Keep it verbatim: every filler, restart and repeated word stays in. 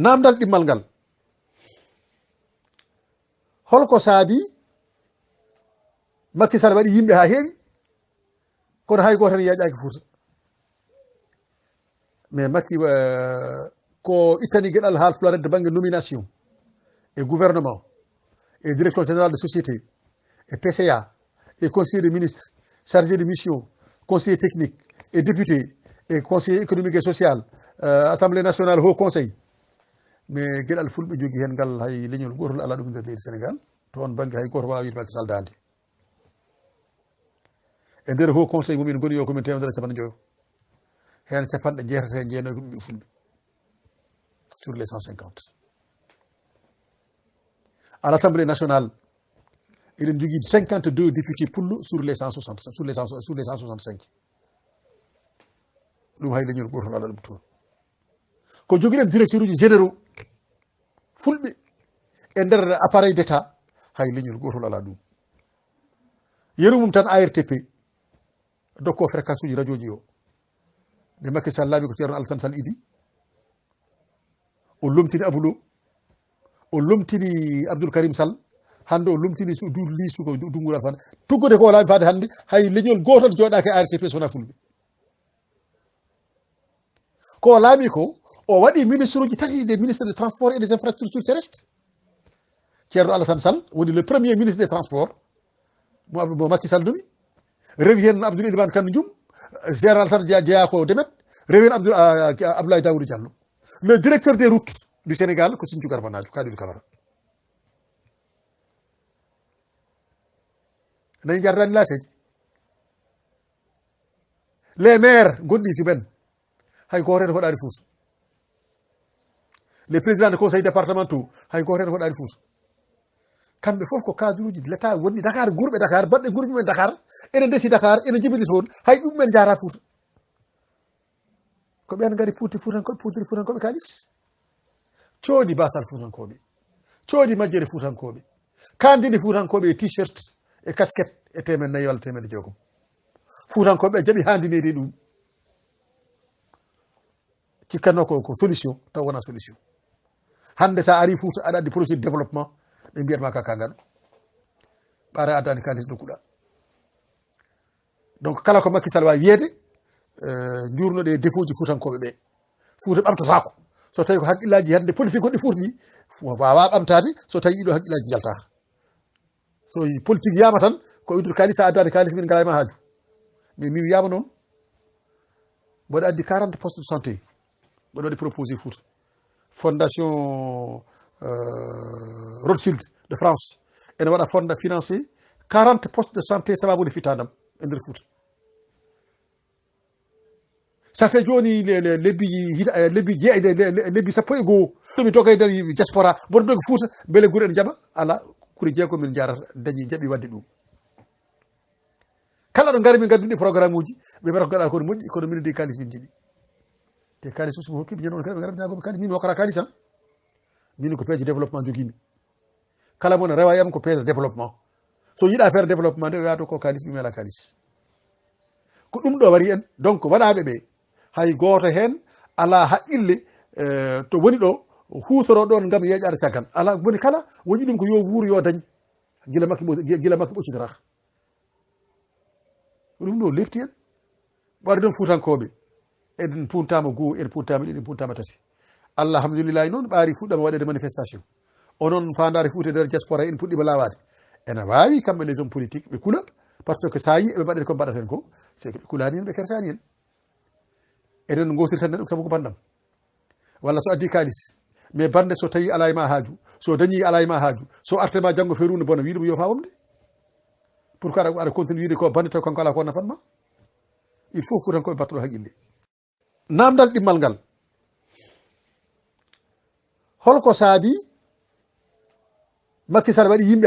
Namdal ɗimmal ngal, holko saabi Macky Sall waɗi yimɓe haa heewi, kono hay gooto en yaƴaaki Fuuta? Mais Macky, euh, ko ittani geɗal Haalpulaar en to bannge nomination e gouvernement e direction générale de société e P C A e conseiller de ministre, chargé de mission, conseiller technique e député e conseiller économique et social, euh, assemblée nationale, haut conseil. Mais geɗal fulɓe jogi heen ngal, hay leñol gootol alaa ɗum nder leydi Sénégal. To on bannge hay gooto waawaa wiide Macky Sall daande. E nder haut conseil mo min ngoni, yo ko min teemedere e capanɗe njoyo, heen capanɗe jeetati e jeenayi ko ɓiɓɓe fulɓe sur les cent cinquante. À l'Assemblée nationale, eɗen jogii cinquante-deux députés pullo sur les cent soixante, sur les cent, sur les cent soixante-cinq. Ɗum hay leñol gootol alaa ɗum toon. Ko jogiɗen directeur uji généraux fulɓe e nder appareil d'État, hay leñol gootol alaa ɗum. Yeru mum tan A R T P, dokko fréquence uji radio ji o. Nde Macky Sall laaɓi ko Ceerno Alassane Sall idi. O lomtini Abou Lo. O lomtini Abdoul Karim Sall. Hannde o lomtini su-, Doudou Ly, suka Du-, Doungou Alassane. Tuggude ko o laaɓi faade hannde, hay leñol gootol jooɗaaki A R T P so wonaa fulɓe. Ko o laaɓi ko, o waɗi ministre uji tati, des ministres des transports et des infrastructures terrestres. Ceerno Alassane Sall woni le premier ministre des transports, mo Abdou, mo Macky Sall nomi. Rewi heen Abdoul Elimane Kane Dioum, général Sall jeya, jeya ko demet. Rewi heen Abdoul, ah, Abdoulaye Daouda Diallo. Le directeur des routes du Sénégal ko Sinthiou Garba Nadio, Kalidou Camara. Nayi njardaani laaseeji. Les maires gonɗi Cuben, hay gooto heen hoɗaani Fuuta. Les présidents de conseil départementaux, hay gooto heen hoɗaani Fuuta. Kamɓe fof ko cadre uji l'État wonɗi Dakar, guurɓe Dakar, baɗɓe guure mumen Dakar, ene ndesi Dakar, ene njibini toon, hay ɗum men njaara Fuuta. Ko ɓeen ngari puuti Fuutankooɓe, puutiri Fuutankooɓe kaalis. Coodi baasal Fuutankooɓe. Coodi majjere Fuutankooɓe. Kandini Fuutankooɓe e t-shirt, e casquette, e teemeɗɗe nayi walla teemeɗɗe jeegom. Fuutankooɓe jaɓi handineede ɗum. Cikkanno ko, ko solution, taw wonaa solution. Hannde so a ari Fuuta, aɗa addi projet de développement, ɓe mbiyat ma ka kangal. Ɓaara addaani kaalis nokkuɗa. Donc, kala ko Macky Sall waawi wiyeede, eh, njuurnoɗe défaut ji Fuutankooɓe ɓe. Fuuta ɓamtotaako. So tawi ko hakkillaaji hannde politique goɗɗi Fuuta ɗi, waawaa ɓamtaade, so tawi ɗiɗo hakkillaaji njaltaaka. So politique yiyama tan, ko ittude kaalis, sa addaani kaalis, min ngalaa e ma haaju. Mais mi wiyama noon, mboɗo addi quarante postes de santé. Mboɗo waɗi proposé Fuuta. Fondation, euh, Rothschild de France ene waɗa fonda financé quarante postes de santé sababude fitandam e nder Fuuta. Ça fait jooni le, le, lebbi hita-, eh, lebbi jeeɗi, le, le, le, lebbi sappo e goo. Ɗum mi doga e nder diaspora, mboɗo dogi Fuuta, mbele gure ene jaɓa? Alaa, gure jeego min njaarata, dañi, jaɓi waɗde ɗum. Kala ɗo ngari min ngaddude programme uji, ɓe mbiyata ko gaɗa ko ne moƴƴi, kono minen de kaalis min njiɗi. Te kaalis o so mi hokki, ɓe ñande on kadi ɓe ngara ɓe ñaago mi kaalis, min mi hokkata kaalis, han. Min ko peeje développement njogimi. Kala mo ne rewa e am ko peeje développement. So yiɗa faire développement nde, o yaha to ko kaalis, mi mela kaalis. Ko ɗum ɗo wari en. Donc, waɗaaɓe ɓe, hay gooto heen alaa haqqille, eh, to woni ɗo, huutoro ɗoon ngam yeeƴaade caggal. Alaa, woni kala, woni ɗum ko yo wuur, yo dañ. Gila Makki ɓo-, gila Makki ɓoccitata. Ko ɗum ɗo lepti en. Ɓaade ɗum Fuutankooɓe, eɗen puntaama goo, en puntaama ɗiɗi, en puntaama tati. Allah, alhamdulillahi, noon ɓaari fuɗɗama waɗeede manifestation. Onon faandaare Fuuta e nder diaspora, en puɗɗiima laawaade. Ena waawi kamɓe les hommes politiques ɓe kula, par ce que so a yii eɓe mbaɗen ko mbaɗaten ko, c'est que ɓe kulaani en, ɓe kersaani en. Eɗen ngootiri tan neɗɗo ko sabu ko banndam. Walla so addi kaalis. Mais bannde so tawi alaa e ma haaju, so dañi alaa e ma haaju, so arte ma janngo feru ne bona, wi ɗum yo fa womde. Pourquoi aɗa, aɗa continue wiide ko bannde taw kanko alaa ko nafatma? Il faut Fuutankooɓe mbaɗta ɗo haqqille. Namdal ɗimmal ngal. Holko saabi Macky Sall waɗi yimɓe